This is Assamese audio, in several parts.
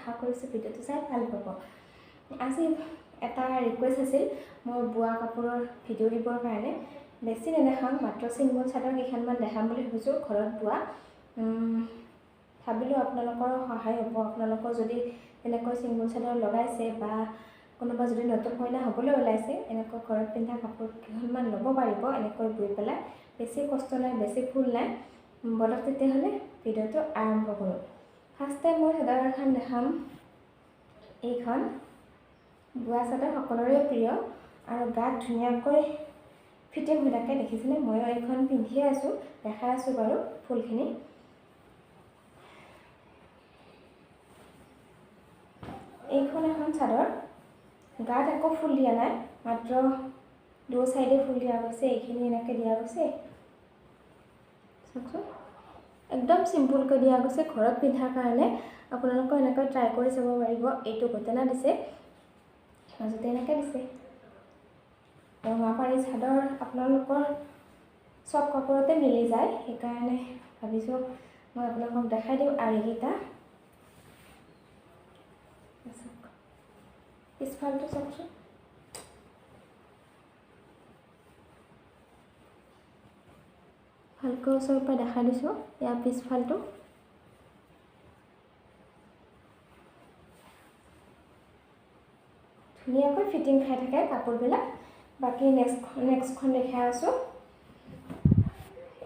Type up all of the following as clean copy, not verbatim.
আশা কৰিছোঁ ভিডিঅ'টো চাই ভাল পাব। আজি এটা ৰিকুৱেষ্ট আছিল মোৰ বোৱা কাপোৰৰ ভিডিঅ' দিবৰ কাৰণে। বেছি নেদেখাম, মাত্ৰ চিংগল চাদৰ কেইখনমান দেখাম বুলি ভাবিছোঁ ঘৰত বোৱা। ভাবিলোঁ আপোনালোকৰো সহায় হ'ব। আপোনালোকৰ যদি তেনেকৈ চিংগল চাদৰ লগাইছে বা কোনোবা যদি নতুন কইনা হ'বলৈ ওলাইছে, এনেকৈ ঘৰত পিন্ধা কাপোৰ কেইখনমান ল'ব পাৰিব এনেকৈ বৈ পেলাই। বেছি কষ্ট নাই, বেছি ফুল নাই। বলক তেতিয়াহ'লে ভিডিঅ'টো আৰম্ভ কৰোঁ। ফাৰ্ষ্ট টাইম মই চাদৰ এখন দেখাম। এইখন বোৱা চাদৰ সকলোৰে প্ৰিয় আৰু গাত ধুনীয়াকৈ ফিটিং হৈ থাকে, দেখিছেনে? ময়ো এইখন পিন্ধিয়ে আছোঁ, দেখাই আছোঁ বাৰু ফুলখিনি। এইখন এখন চাদৰ, গাত একো ফুল দিয়া নাই, মাত্ৰ দুয়ো চাইডে ফুল দিয়া গৈছে। এইখিনি এনেকৈ দিয়া গৈছে, চাওকচোন, একদম চিম্পুলকৈ দিয়া গৈছে ঘৰত পিন্ধাৰ কাৰণে। আপোনালোকেও এনেকৈ ট্ৰাই কৰি চাব পাৰিব। এইটো ঘটনা দিছে, মাজতে এনেকৈ দিছে। ৰঙা পাৰী চাদৰ আপোনালোকৰ চব কাপোৰতে মিলি যায়, সেইকাৰণে ভাবিছোঁ মই আপোনালোকক দেখাই দিওঁ। আৰু এইকেইটা পিছফালটো চাওকচোন, ভালকৈ ওচৰৰ পৰা দেখাই দিছোঁ ইয়াৰ পিছফালটো। ধুনীয়াকৈ ফিটিং খাই থাকে কাপোৰবিলাক। বাকী নেক্সটখন দেখাই আছোঁ।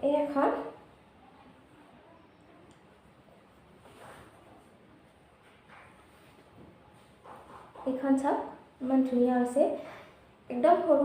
এই এখন এইখন চাওক, ইমান ধুনীয়া হৈছে, একদম সৰু